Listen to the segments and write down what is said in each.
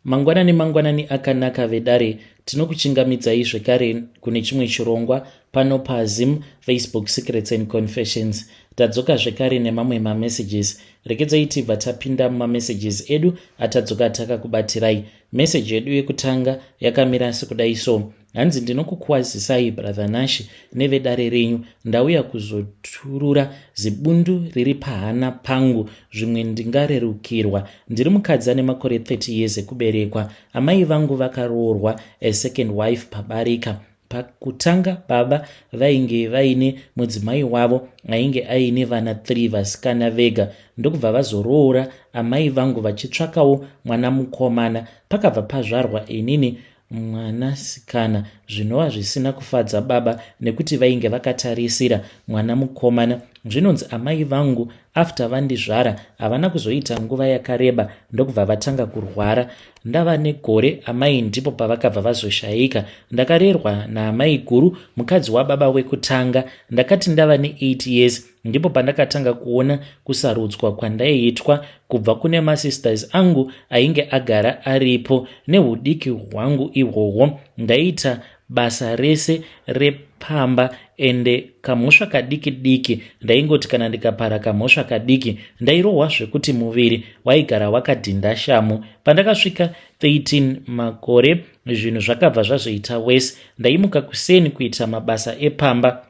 Mangwanani mangwanani akanaka vedare, tinokuchingamidzai zvekare kune chimwe chirongwa pano paZim Facebook Secrets and Confessions. Tadzoka zvekare nemamwe mamessages. Regedzai tibva tapinda mumamessages edu atadzoka takakubatirai. Message yedu yekutanga yakamira sekudai so. Hanzi ndinokukwazisai brother Nash nevedare renyu, ndauya kuzoturura zibundu riri pahana pangu, zvimwe ndingarerukirwa. Ndiri mukadzi ane makore 30 years ekuberekwa. Amai vangu vakaroorwa a second wife pabarika. Pakutanga baba vainge vaine mudzimai wavo ainge aine vana 3 vasikana vega, ndokubva vazoroora amai vangu vachitsvakawo mwana mukomana. Pakabva pazvarwa inini mwanasikana, zvinova zvisina kufadza baba nekuti vainge vakatarisira mwana mukomana. Zvinonzi amai vangu after vandizvara havana kuzoita nguva yakareba ndokubva vatanga kurwara. Ndava negore amai ndipo pavakabva vazoshayika. Ndakarerwa naamai guru, mukadzi wababa wekutanga. Ndakati ndava ne8 years ndipo pandakatanga kuona kusarudzwa kwandaiitwa kubva kune masisters angu ainge agara aripo. Nehudiki hwangu ihwohwo ndaiita basa rese repamba, ende kamhosva kadiki diki ndaingoti kana ndikapara kamhosva kadiki ndairohwa zvekuti muviri waigara wakadhinda shamu. Pandakasvika 13 makore zvinhu zvakabva zvazoita wese. Ndaimuka kuseni kuita mabasa epamba,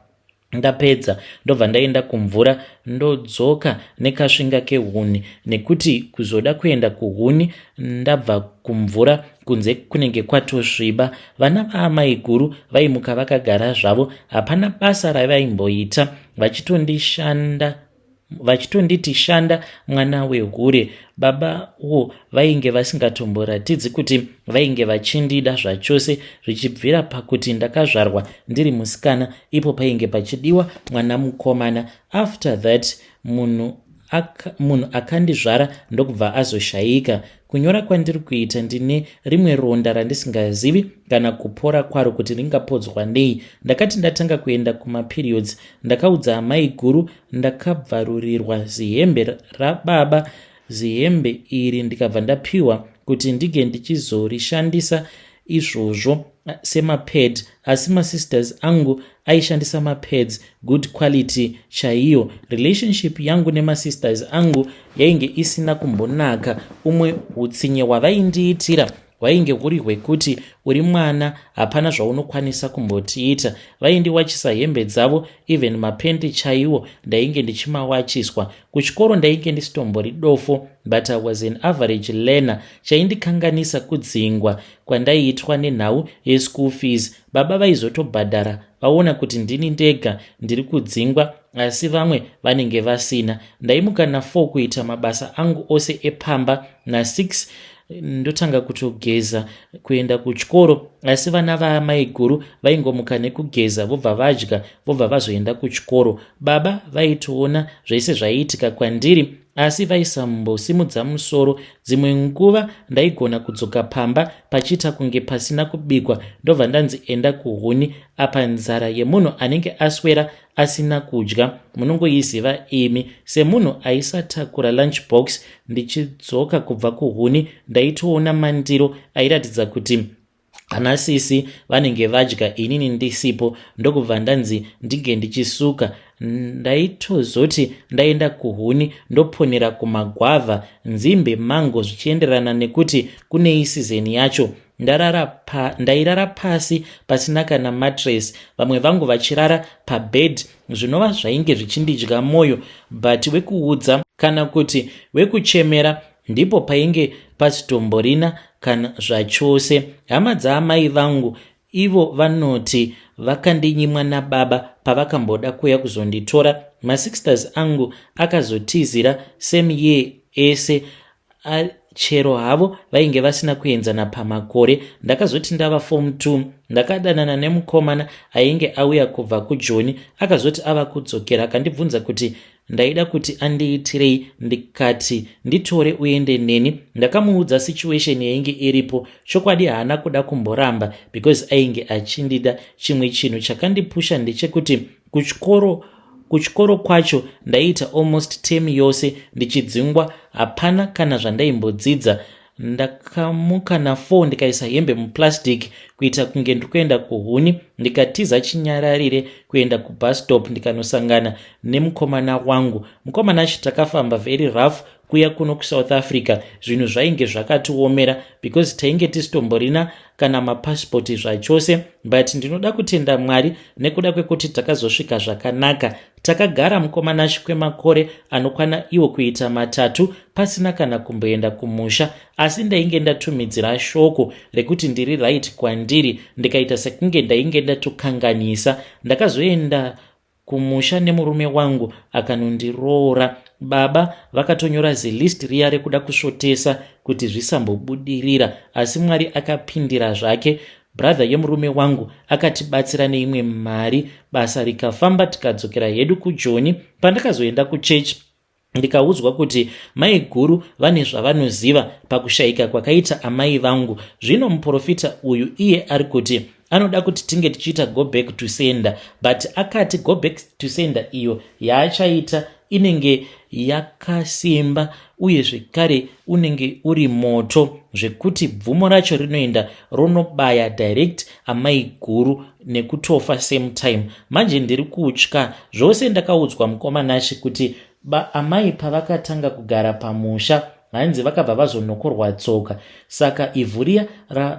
ndapedza ndobva ndaenda kumvura, ndodzoka nekasvinga kehuni, nekuti kuzoda kuenda kuhuni ndabva kumvura kunze kunenge kwatosviba. Vana vaamai guru vaimuka vakagara zvavo, hapana basa ravaimboita, vachitondishanda vachitonditi shanda mwana wehure. Babawo vainge vasingatomboratidzi kuti vainge vachindida zvachose, zvichibvira pakuti ndakazvarwa ndiri musikana ipo painge pachidiwa mwana mukomana. After that munhu munhu akandizvara ndokubva azoshayika. Kunyora kwandiri kuita ndine rimwe ronda randisingazivi kana kupora kwaro kuti ringapodzwa nei. Ndakati ndatanga kuenda kumaperiods ndakaudza amai guru, ndakabvarurirwa zihembe rababa. Zihembe iri ndikabva ndapiwa kuti ndige ndichizorishandisa izvozvo semapad, asi masisters angu aishandisa mapads good quality chaiyo. Relationship yangu nemasisters angu yainge isina kumbonaka. Umwe utsinye hwavaindiitira hwainge huri hwekuti uri mwana, hapana zvaunokwanisa kumbotiita. Vaindiwachisa hembe dzavo, even mapendi chaiwo ndainge ndichimawachiswa. Kuchikoro ndainge ndisitombori dofo, but I was an average learner. Chaindikanganisa kudzingwa kwandaiitwa nenhau yeschool fees. Baba vaizotobhadhara vaona kuti ndini ndega ndiri kudzingwa, asi vamwe vanenge vasina. Ndaimuka na4 kuita mabasa angu ose epamba, na6 ndotanga kutogeza kuenda kuchikoro, asi vana vaamai guru vaingomuka nekugeza, vobva vadya, vobva vazoenda kuchikoro. Baba vaitoona zvese zvaiitika kwandiri, asi vaisambosimudza musoro. Dzimwe nguva ndaigona kudzoka pamba pachiita kunge pasina kubikwa, ndobva ndanzi enda kuhuni. Apa nzara yemunhu anenge aswera asina kudya munongoiziva imi. Semunhu aisatakura lunch box, ndichidzoka kubva kuhuni ndaitoona mandiro airatidza kuti ana sisi vanenge vadya inini ndisipo, ndokubva ndanzi ndinge ndichisuka. Ndaitozoti ndaenda kuhuni ndoponera kumagwavha, nzimbe, mango, zvichienderana nekuti kunei season yacho. Ndairara pasi pasina kana mattress, vamwe vangu vachirara pabed, zvinova zvainge zvichindidya mwoyo, but wekuudza kana kuti wekuchemera ndipo painge pasitomborina kana zvachose. Hama dzaamai vangu ivo vanoti vakandinyimwa nababa pavakamboda kuuya kuzonditora. Masisters angu akazotizira same year ese, chero havo vainge vasina kuenzana pamakore. Ndakazoti ndava form 2 ndakadanana nemukomana ainge auya kubva kuJoni. Akazoti ava kudzokera akandibvunza kuti ndaida kuti andiitirei, ndikati nditore uende neni. Ndakamuudza situation yainge iripo. Chokwadi haana kuda kumboramba because ainge achindida. Chimwe chinhu chakandipusha ndechekuti kuchikoro kwacho ndaiita almost term yose ndichidzingwa, hapana kana zvandaimbodzidza. Ndakamuka na4, ndikaisa hembe muplastic kuita kunge ndiri kuenda kuhuni, ndikatiza chinyararire kuenda kubus stop, ndikanosangana nemukomana wangu. Mukomana achi takafamba very rough kuya kuno kuSouth Africa. Zvinhu zvainge zvakatiomera because tainge tisitomborina kana mapasipoti zvachose, but ndinoda kutenda Mwari nekuda kwekuti takazosvika zvakanaka. Takagara, mukomanashi, kwemakore anokwana iwo kuita 3 pasina kana kumboenda kumusha, asi ndainge ndatumidzira shoko rekuti ndiri right kwandiri, ndikaita sekunge ndainge ndatokanganisa. Ndakazoenda kumusha nemurume wangu akanondiroora. Baba vakatonyora zilist riya rekuda kusvotesa kuti zvisambobudirira, asi Mwari akapindira zvake. Brother yemurume wangu akatibatsira neimwe mari, basa rikafamba, tikadzokera hedu kuJoni. Pandakazoenda kuchechi, ndikaudzwa kuti mai guru vane zvavanoziva pakushayika kwakaita amai vangu. Zvino muprofita uyu iye ari kuti anoda kuti tinge tichiita go back to sender, but akati go back to sender iyo yaachaita inenge yakasimba, uye zvekare unenge uri moto zvekuti bvumo racho rinoenda ronobaya direct amai guru nekutofa same time. Manje ndiri kutya zvose. Ndakaudzwa, mukomanashi, kuti amai pavakatanga kugara pamusha, hanzi vakabva vazonokorwa tsoka. Saka ivhu riya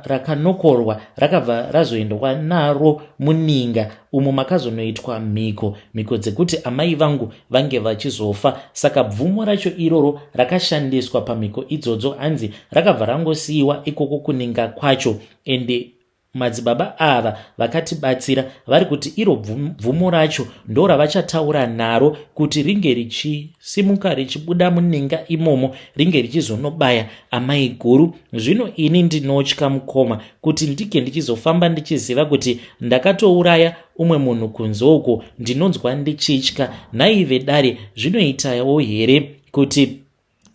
rakanokorwa rakabva razoendwa naro muninga umo makazonoitwa mhiko, mhiko dzekuti amai vangu vange vachizofa. Saka bvumo racho iroro rakashandiswa pamhiko idzodzo, hanzi rakabva rangosiyiwa ikoko kuninga kwacho. Ende madzibaba ava vakatibatsira vari kuti iro bvumo racho ndo ravachataura naro kuti ringe richisimuka richibuda muninga imomo, ringe richizonobaya amai guru. Zvino ini ndinotya, mukoma, kuti ndike ndichizofamba ndichiziva kuti ndakatouraya umwe munhu kunze uko. Ndinonzwa ndichitya. Nhai vedare, zvinoitawo here kuti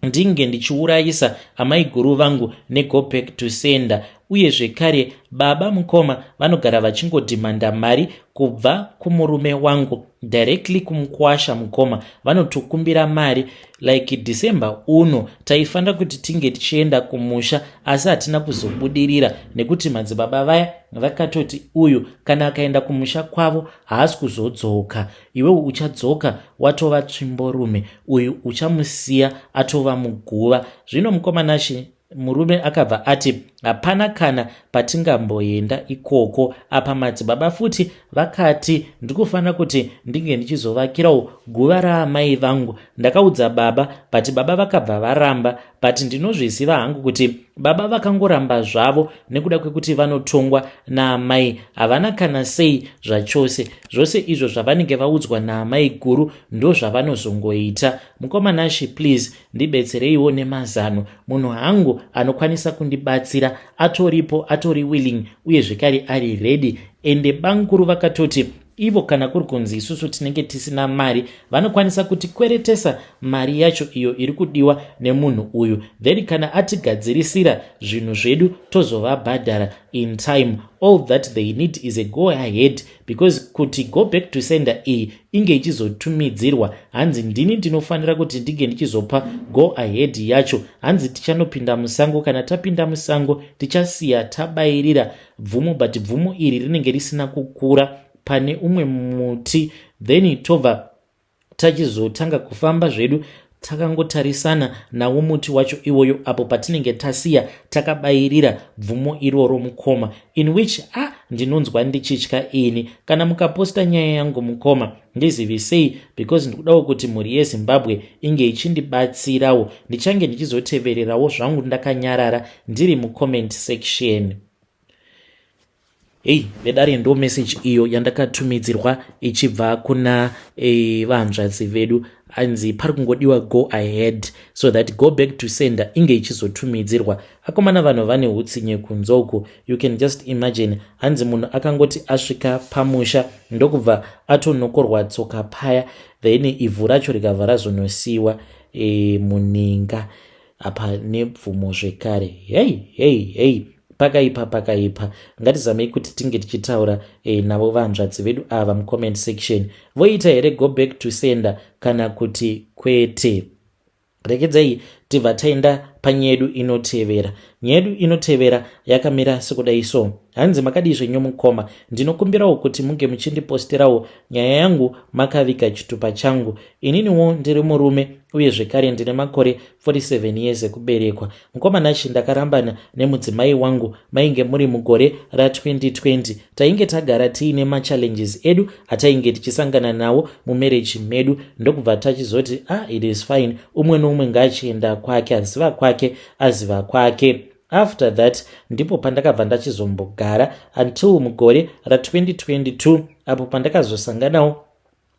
ndinge ndichiurayisa amai guru vangu nego back to sender? Uye zvekare baba, mukoma, vanogara vachingodhimanda mari kubva kumurume wangu directly kumukwasha. Mukoma, vanotokumbira mari. Like December uno taifanira kuti tinge tichienda kumusha, asi hatina kuzobudirira nekuti madzibaba vaya vakatoti uyu kana akaenda kumusha kwavo haasi kuzodzoka. Iwewe uchadzoka watova tsvimborume, uyu uchamusiya atova muguva. Zvino, mukomanashi, murume akabva ati hapana kana patingamboenda ikoko. Apa madzibaba futi vakati ndikufanira kuti ndinge ndichizovakirawo guva raamai vangu. Ndakaudza baba, but baba vakabva varamba, but ndinozviziva hangu kuti baba vakangoramba zvavo nekuda kwekuti vanotongwa naamai. Havana kana sei zvachose. Zvose izvo zvavanenge vaudzwa naamai guru ndo zvavanozongoita. Mukomanashi, please ndibetsereiwo nemazano. Munhu hangu anokwanisa kundibatsira atoripo, atori willing, uye zvekare ari ready. Ende bankuru vakatoti ivo kana kuri kunzi isusu tinenge tisina mari, vanokwanisa kutikweretesa mari yacho iyo iri kudiwa nemunhu uyu, then kana atigadzirisira zvinhu zvedu tozovabhadhara in time. All that they need is a go ahead, because kuti go back to sender iyi inge ichizotumidzirwa, hanzi ndini ndinofanira kuti ndinge ndichizopa go ahead yacho. Hanzi tichanopinda musango. Kana tapinda musango, tichasiya tabayirira bvumo, but bvumo iri rinenge risina kukura, pane umwe muti, then tobva tachizotanga kufamba zvedu takangotarisana nawo muti wacho iwoyo, apo patinenge tasiya takabayirira bvumo iroro, mukoma. In which, ah, ndinonzwa ndichitya ini. Kana mukaposta nyaya yangu, mukoma, ndizivisei, because ndikudawo kuti mhuri yeZimbabwe inge ichindibatsirawo. Ndichange ndichizotevererawo zvangu ndakanyarara ndiri mucomment section. Hei vedare, ndo message iyo yandakatumidzirwa ichibva kuna vanzvadzi vedu. Anzi pari kungodiwa go ahead so that go back to sender inge ichizotumidzirwa. Akomana, vanhu vane utsinye kunze uku. You can just imagine, hanzi munhu akangoti asvika pamusha ndokubva atonokorwa tsoka paya, then ivhu racho rikabva razonosiyiwa muninga apa nebvumo zvekare. Hei hei hei, pakaipa, pakaipa. Ngatizamei kuti tinge tichitaura navo vanzvadzi vedu ava mucomment section. Voita here go back to sender kana kuti kwete? Rekedzai tibva taenda. panyaya yedu inotevera. Nyaya yedu inotevera yakamira sekudai so. Hanzi makadii zvenyu mukoma, ndinokumbirawo kuti munge muchindiposterawo nyaya yangu makaviga chitupa changu. Ininiwo ndiri murume uye zvekare ndine makore 47 years ekuberekwa. Mukoma Nashi, ndakarambana nemudzimai wangu mainge muri mugore ra2020. Tainge tagara tiine machallenges edu atainge tichisangana nawo mumarriage medu, ndokubva tachizoti, "Ah, it is fine, umwe neumwe ngaachienda kwake, aziva kwake aziva kwake." After that ndipo pandakabva ndachizombogara until mugore ra2022, apo pandakazosanganawo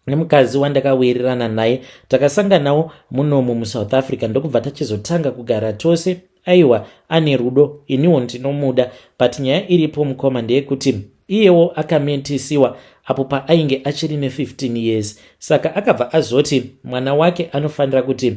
nemukadzi wandakawirirana naye. Takasanganawo munomu muSouth Africa, ndokubva tachizotanga kugara tose. Aiwa, ane rudo, iniwo ndinomuda, but nyaya iripo mukoma ndeyekuti iyewo akamitisiwa apo paainge achiri ne15 years. Saka akabva azoti mwana wake anofanira kuti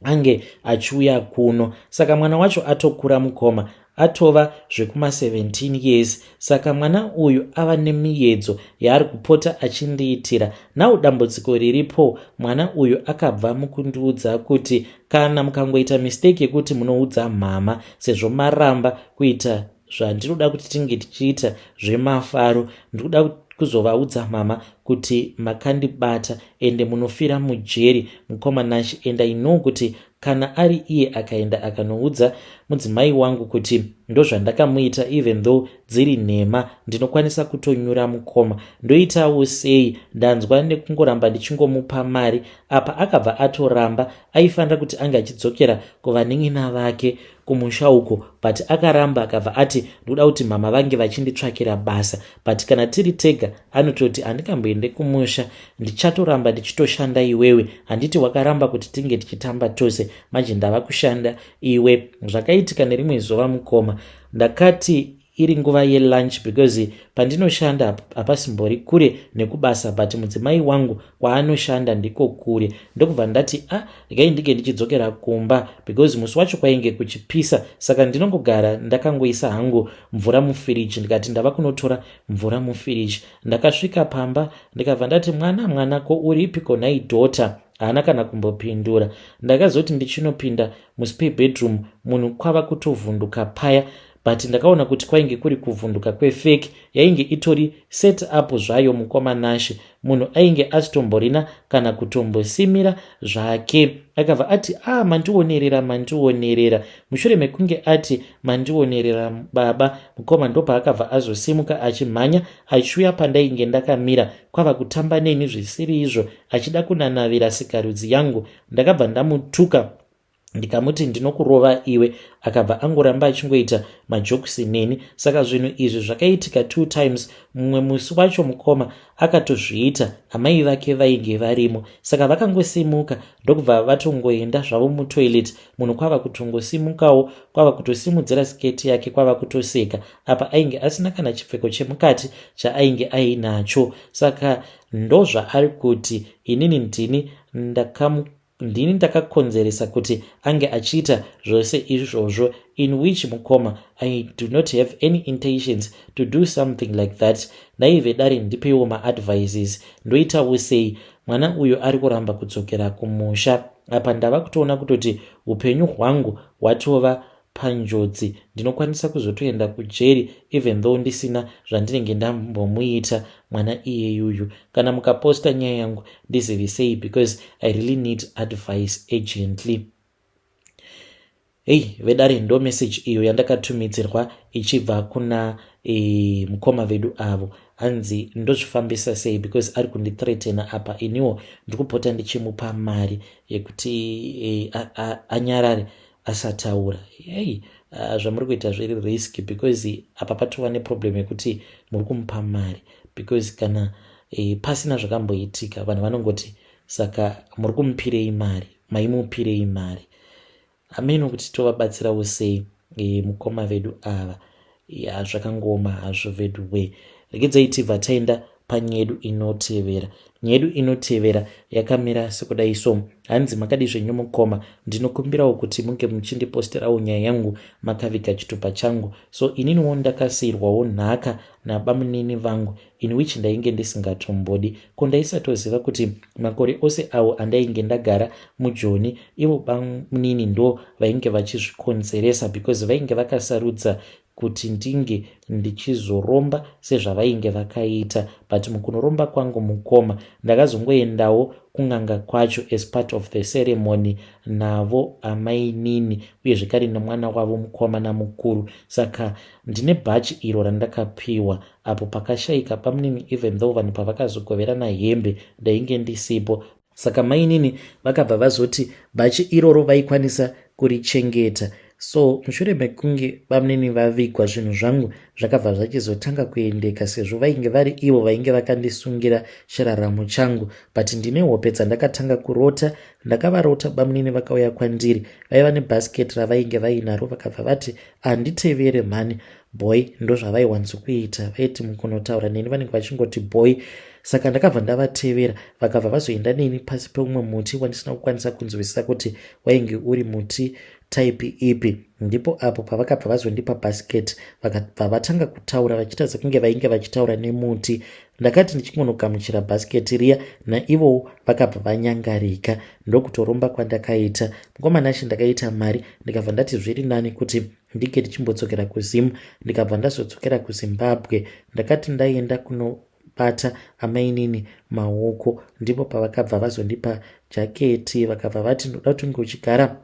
ange achiuya kuno. Saka mwana wacho atokura mukoma, atova zvekuma17 years. Saka mwana uyu ava nemiedzo yaari kupota achindiitira. Now dambudziko riripo, mwana uyu akabva mukundiudza kuti kana mukangoita mistake yekuti munoudza mhama, sezvo maramba kuita zvandinoda kuti tinge tichiita zvemafaro, ndikuda kuzovaudza mama kuti makandibata, ende munofira mujeri mukoma Nashi. And I know kuti kana ari iye akaenda akanoudza mudzimai wangu kuti ndozvandakamuita, even though dziri nhema, ndinokwanisa kutonyura mukoma. Ndoitawo sei? Ndanzwa nekungoramba ndichingomupa mari. Apa akabva atoramba. Aifanira kuti ange achidzokera kuvanin'ina vake kumusha uko, but akaramba. Akabva ati ndikuda kuti mama vange vachinditsvakira basa, but kana tiri tega anototi handikamboende kumusha, ndichatoramba ndichitoshanda. Iwewe handiti wakaramba kuti tinge tichitamba tose? Manje ndava kushanda iwe. Zvakaitika nerimwe zuva mukoma, ndakati iri nguva yelunch, because pandinoshanda hapasimbori kure nekubasa, but mudzimai wangu kwaanoshanda ndiko kure. Ndokubva ndati, "A ah, regai ndinge ndichidzokera kumba," because musi wacho kwainge kuchipisa, saka ndinongogara ndakangoisa hangu mvura mufiriji. Ndikati ndava kunotora mvura mufiriji. Ndakasvika pamba, ndikabva ndati, "Mwana, mwana, ko uripiko nhai daughter?" Haana kana kumbopindura. Ndakazoti ndichinopinda muspare bedroom, munhu kwava kutovhunduka paya, but ndakaona kuti kwainge kuri kuvhunduka kwefake, yainge itori set up zvayo mukoma Nashe. Munhu ainge asitomborina kana kutombosimira zvake. Akabva ati, "A ah, mandionerera, mandionerera." Mushure mekunge ati, "Mandionerera baba," mukoma, ndopaakabva azosimuka achimhanya achiuya pandainge ndakamira, kwava kutamba neni zvisiri izvo, achida kunanavira sikarudzi yangu. Ndakabva ndamutuka, ndikamuti, "Ndinokurova iwe." Akabva angoramba achingoita majokes neni. Saka zvinhu izvi zvakaitika two times. Mumwe musi wacho mukoma akatozviita amai vake vainge varimo. Saka vakangosimuka, ndokubva vatongoenda zvavo mutoilet. Munhu kwava kutongosimukawo, kwava kutosimudzira siketi yake, kwava kutoseka. Apa ainge asina kana chipfeko chemukati chaainge ainacho. Saka ndozvaari kuti inini ndini ndakamu ndini ndakakonzeresa kuti ange achiita zvose izvozvo, in which mukoma, I do not have any intentions to do something like that. Naive dare, ndipeiwo maadvices. Ndoitawo sei? Mwana uyu ari kuramba kudzokera kumusha. Apa ndava kutoona kutoti upenyu hwangu hwatova panjodzi. Ndinokwanisa kuzotoenda kujeri even though ndisina zvandinenge ndambomuita mwana iyeyuyu. Kana mukaposta nyaya yangu, ndizivisei, because I really need advice urgently. Hei vedare, ndo message iyo yandakatumidzirwa ichibva kuna mukoma vedu avo. Hanzi ndozvifambisa sei? Because ari kundithreatena. Apa iniwo ndikupota ndichimupa mari yekuti anyarare, asataura. Hei, zvamuri kuita zviri risk, because apa patova neproblem yekuti muri kumupa mari, because kana pasina zvakamboitika, vanhu vanongoti, "Saka muri kumupirei mari? Maimupirei mari?" Hameno kuti tovabatsirawo sei mukoma vedu ava. Ya, zvakangoma hazvo vedu we. Regedzai tibva taenda. panyaya yedu inotevera. Nyaya yedu inotevera yakamira sekudai so. Hanzi makadii zvenyu mukoma, ndinokumbirawo kuti munge muchindiposterawo nyaya yangu makaviga chitupa changu. So ininiwo ndakasiirwawo nhaka nabamunini vangu in which ndainge ndisingatombodi. Ko ndaisatoziva kuti makore ose awo andainge ndagara mujoni ivo bamunini ndo vainge vachizvikonzeresa because vainge vakasarudza kuti ndinge ndichizoromba sezvavainge vakaita but mukunoromba kwangu mukoma ndakazongoendawo kun'anga kwacho as part of the ceremony navo amainini uye zvekare nemwana wavo mukomana mukuru. Saka ndine bhachi iro randakapiwa apo pakashaika bamunini even though vanhu pavakazogoverana hembe ndainge ndisipo. Saka mainini vakabva vazoti bhachi iroro vaikwanisa kurichengeta. So mushure mekunge bamunini vavigwa zvinhu zvangu zvakabva zvachizotanga kuendeka sezvo vainge vari ivo vainge vakandisungira chiraramo changu. But ndine hope dzandakatanga kurota. Ndakavarota bamunini vakauya kwandiri vaiva nebasket ravainge vainaro vakabva vati handitevere mhani boy. Ndozvavaiwanzokuita, vaiti mukunotaura neni vanenge vachingoti boy. Saka ndakabva ndavatevera vakabva vazoenda neni pasi peumwe muti wandisina kukwanisa kunzwisisa kuti wainge uri muti type ipi. Ndipo apo pavakabva vazondipa basket vakabva vatanga kutaura vachiita sekunge vainge vachitaura nemuti. Ndakati ndichingonogamuchira basket riya naivowo vakabva vanyangarika. Ndokutoromba kwandakaita mukoma Nashe, ndakaita mari ndikabva ndati zviri nani kuti ndinge ndichimbodzokera kuZim. Ndikabva ndazodzokera kuZimbabwe. Ndakati ndaenda kunobata amainini maoko ndipo pavakabva vazondipa jaketi vakabva vati ndoda kuti unge uchigara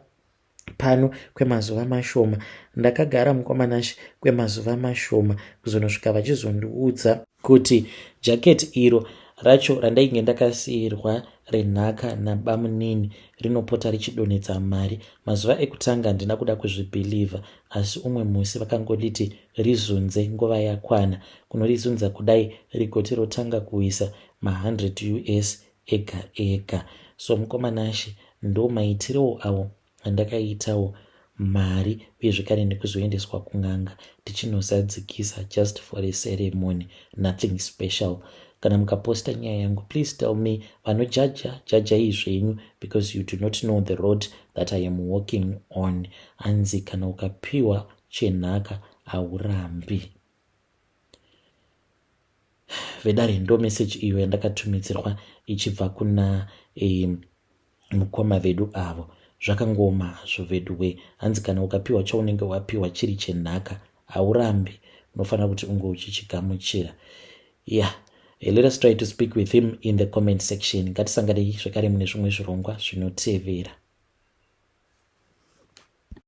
pano kwemazuva mashoma. Ndakagara mukoma Nashe kwemazuva mashoma kuzonosvika vachizondiudza kuti jaketi iro racho randainge ndakasiirwa renhaka nabamunini rinopota richidonhedza mari. Mazuva ekutanga handina kuda kuzvibhilivha asi umwe musi vakangonditi rizunze nguva yakwana. Kunorizunza kudai rigoti rotanga kuisa ma100 US ega ega. So mukoma Nashe, ndo maitirewo awo andakaitawo mari uye zvekare nekuzoendeswa kun'anga tichinozadzikisa just for a ceremony, nothing special. Kana mukaposta nyaya yangu, please tell me. Vanojaja, jajai zvenyu because you do not know the road that I am walking on. Hanzi kana ukapiwa chenhaka haurambi. Vedare, ndo message iyo yandakatumidzirwa ichibva kuna mukoma vedu avo. Zvakangooma hazvo vedu we. Hanzi kana ukapiwa chaunenge wapiwa chiri chenhaka haurambi, unofanira kuti unge uchichigamuchira. Yeah, let us try to speak with him in the comment section. Ngatisanganei zvekare mune zvimwe zvirongwa zvinotevera.